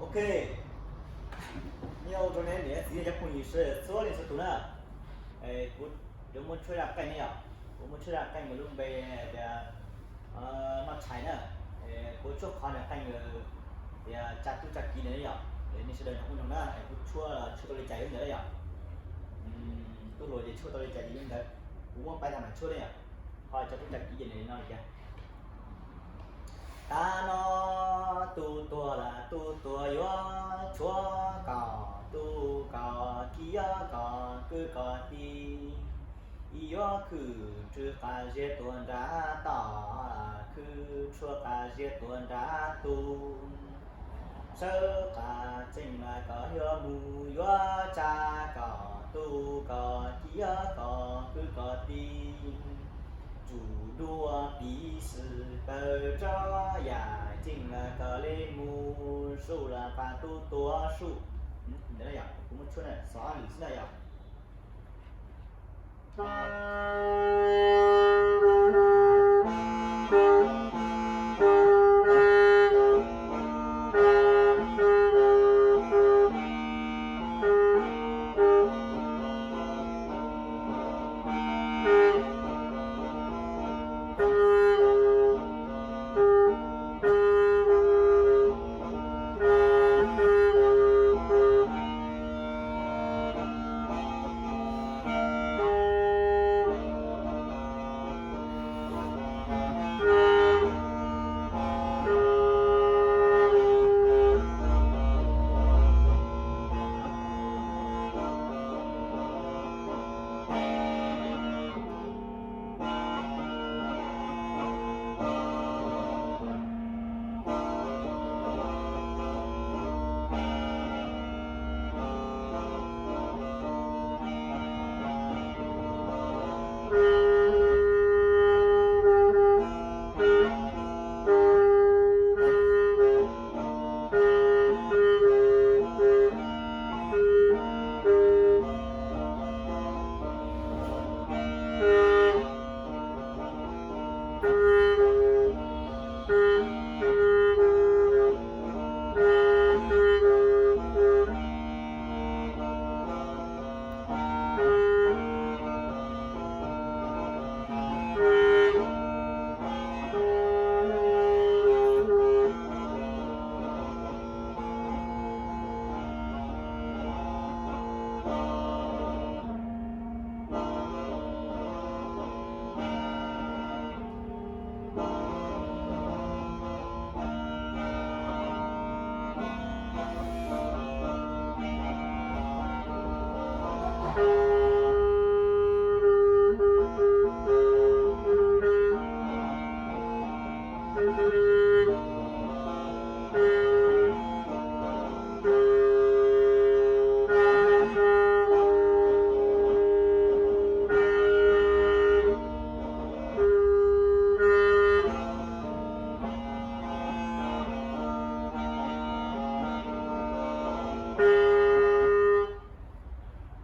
Ok, nyob zoo rau nej niam txiv cov phooj ywg sawv daws txhua leej txhua tus na. Kuv yuav muab tshuab zaj qeej ne yom, kuv muab tshuab zaj qeej nws lub npe tias noj tshais na. Kuv tshuab qhov nws qeej tias tsa tub tsa kiv na yom. Nej sawv daws nrog kuv mloog na, kuv tshuab tshuab tau li cas yuav ntawd na yom. Tub hluas ces tshuab tau li cas ces yuav ntawd, kuv muab pab tag mam tshuab na yom. Ho tsa tub tsa kiv ces nws no li cas. Tav no tus tuag los tus tuag yuav tshuab kom tu kom kiv kom kwv kom tij, yuav khwv tsw qas ziag tuag nrad tod, khwv tshuab qas ziag tuag nrad tug. Sawv qas tseem los kom yuav mus yuav tsa kom tu kom kiv kom kwv kom tij. Tsum dua piv xwm kaw tso yam ceeb los kom le mus, suj los qas tu tuag suj. Kuv muab tshuab xov lwm xwb na yom.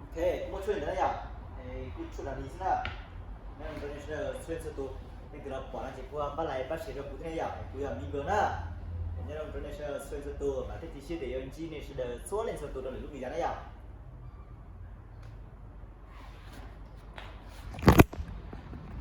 Ok, kuv muab tshuab li ntawd na yom. Kuv tshuab li xwb na. Nyob zoo rau nej sawv daws txhua leej txhua tus, nej twg los pom no ces kuv pab like pab share rau kuv thiab na yom, kuv yog Miv Nplog na. Nyob zoo rau nej sawv daws txhua leej txhua tus, vam thiab cia siab tias yuav ntsib nej sawv daws txhua leej txhua tus rau lwm lub video na yom.